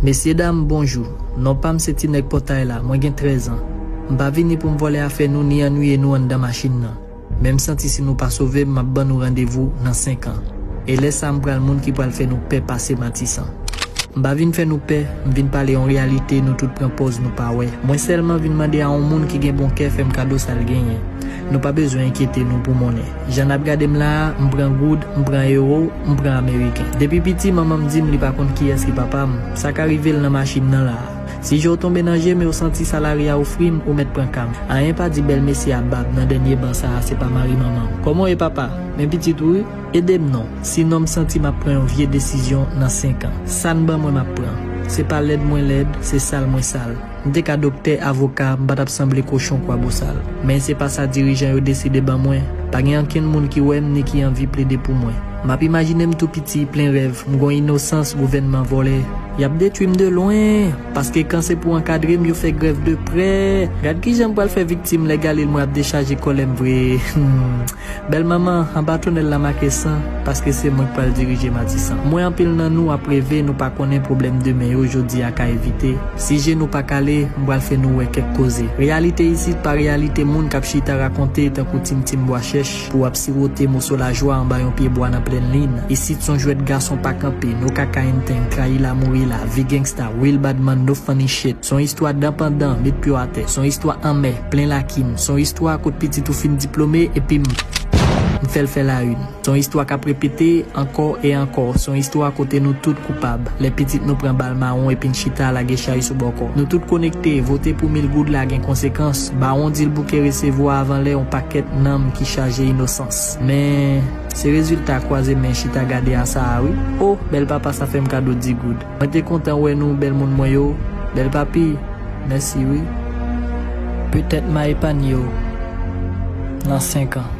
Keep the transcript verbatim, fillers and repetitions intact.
Mesye dam, bonjou. Non pa m se Ti Nèg Pòtay la, mwen gen trèz an. M pa vini pou m vòlè afè nou ni annuiye nou anndan machin nan. Men m santi si nou pa sove m, m ap ban nou randevou nan senk an. E lè sa a m pral moun ki pral fè nou pè pase Matisan. M pa vin fè nou pè, m vin pale yon reyalite nou tout pran pòz nou pa wè. Mwen sèlman vin mande a yon moun ki gen bon kè fè m kado sa l genyen. Nou pa bezwen enkyete nou pou monnen. Jan n ap gade m la a, m pran goud, m pran ewo, m pran ameriken. Depi piti, manman m di m li pa konn kiyès ki papa m. Sa ka rive l nan machin nan la a. Si je w tonbe nan je m e w santi sa lari a ofri m, ou mèt pran ka m. Anyen pa di bèl mesye a bab nan dènye ban sa a se pa mari manman m. Kòman w ye papa? Men pitit ou wi. Ede m non. Sinon m santi m ap pran yon vye desizyon nan senk an. Sa n ban mwen m ap pran. Se pa lèd mwen lèd, se sal mwen sal. M te ka doktè, avoka, m pa t ap sanble kochon kwabosal. Men se pa sa dirijan yo deside ban mwen. Pa gen ankenn moun ki wè m ni ki anvi plede pou mwen. M ap imajine m tou piti, plen rèv, m gon inosans, gouvènman vòlè. Y ap detwi m de lwen, paske kan se pou ankadre m, yo fè grèv de prè. Gad kijan m pral fè viktim lè Galil mwen ap dechaje kòlè m vre. Hmm. Bèl manman, anba tonèl la make san, paske se mwen k pral dirije Matisan. M wè anpil nan nou ap reve, nou pa konnen pwoblèm demen yo jodi a ka evite. Si je nou pa kale, m pral fè nou wè kèk koze. Reyalite isit pa reyalite moun k ap chita rakonte tankou Tim Tim Bwa Chèch pou w ap siwote moso lajwa anba yon pye bwa nan Plèn Lin. Isit s on jwèt gason pa kanpe, no kaka enteng, trayi la mouri la, vi gangsta, real bad man, no funny shit. S on istwa dan pandan, met pye w atè. S on istwa anmè, plen lakin. S on istwa kot pitit ou fin diplome epi m, m fè l fè la une. S on istwa k ap repete ankò e ankò. S on istwa kote nou tout koupab. Lè pitit nou pran bal mawon epi n chita lage chay sou bòkò. Nou tout konekte, vote pou mil goud la gen konsekans. Bawon di l bouke resevwa avan lè yon pakèt nanm ki chaje inosans. Men, se rezilta kwaze men chita gade a sa a wi. O, bèl papa sa fè m kado di goud. Mwen te kontan wè nou bèl moun mwen yo. Bèl papi, mèsi wi. Petèt m a epanye w nan senk an.